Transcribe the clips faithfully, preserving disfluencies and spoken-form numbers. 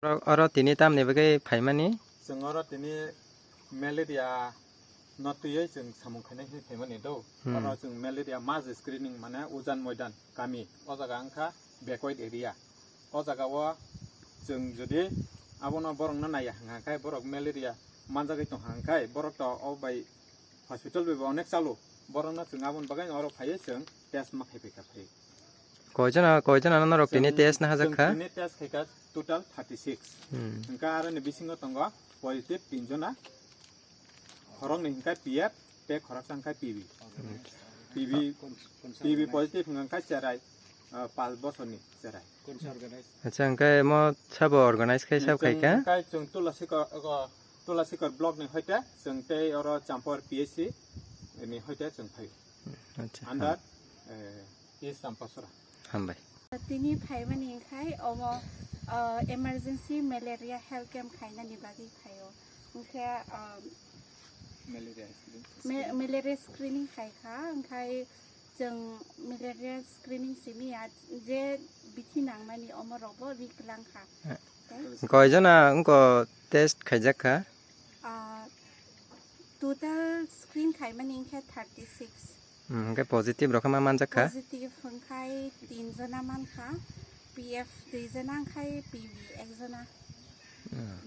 Oro, oro tini tamni bagwi phaimani? Chwng oro tini malaria no twiwi chwng samung khainai hinwi phaimani do. Hmm. Oro chwng malaria mass screening mane Ujan Moidan kami, o jaga wngkha backward area. O jaga o chwng jodi abono borokno naiya hwnkha khe borok malaria manjagwi tongkha hwnkhe borok to o bai hospital bai bo onek chalo, borokno chwng aboni bagwi oro phaiwi chwng test ma khai phaikha phai. Koijona, koijona norok tini Chwng, test na hajak chwng kha? Tini test khaikha total thirty six. Hmm. Hwnkhe aroni bisingo tongo positive tin jona, khoroknwi hwnkhe P F tei khoroksa hwnkhe P B. P B, P B positive hwnkhe cherai, ah, panch bosorni cherai. Acha, hwnkhe mo sabo organize khai sab Chwng khaikha? Hwnkhe chwng Tulasikor, ogo, Tulasikor block ni hoite chwng tei oro Champor P H C ni hoite chwng phai. Acha, under, ham- eh, East Champasora. Hambai. Tini phaimani hwnkhe omo, ah, emergency malaria health camp khainani bagwi phaio. Hwnkhe, ah, Malaria screening. Ma-, malaria screening khaikha, hwnkhe chwng malaria screening simi ya je bithi nangmani omo rokbo ri kwlangkha. Eh. Tei Koijona wngko test khaijak kha? Ah, total screen khaimani hwnkhe thirty six. Hmm, hwnkhe positive rok ma manjak kha? Positive hwnkhe tin jona mankha, P F dui jona hwnkhe P B ek jona. Hmm.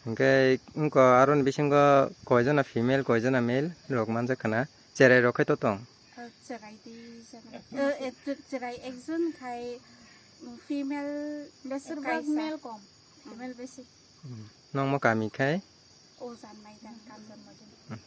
Hwnkhe wngko aroni bisingo koijona female, koijona male rok manjak khana? Cherai rok khai to tong? Ah, cherai dui jona. Eh, eh, cherai ekjon khai, mm, female Besir bak kaisa. Male kom, female besi. Hmm. Nongmo kami khai? Ujan Moidan, Kanjan Moidan. Hmm.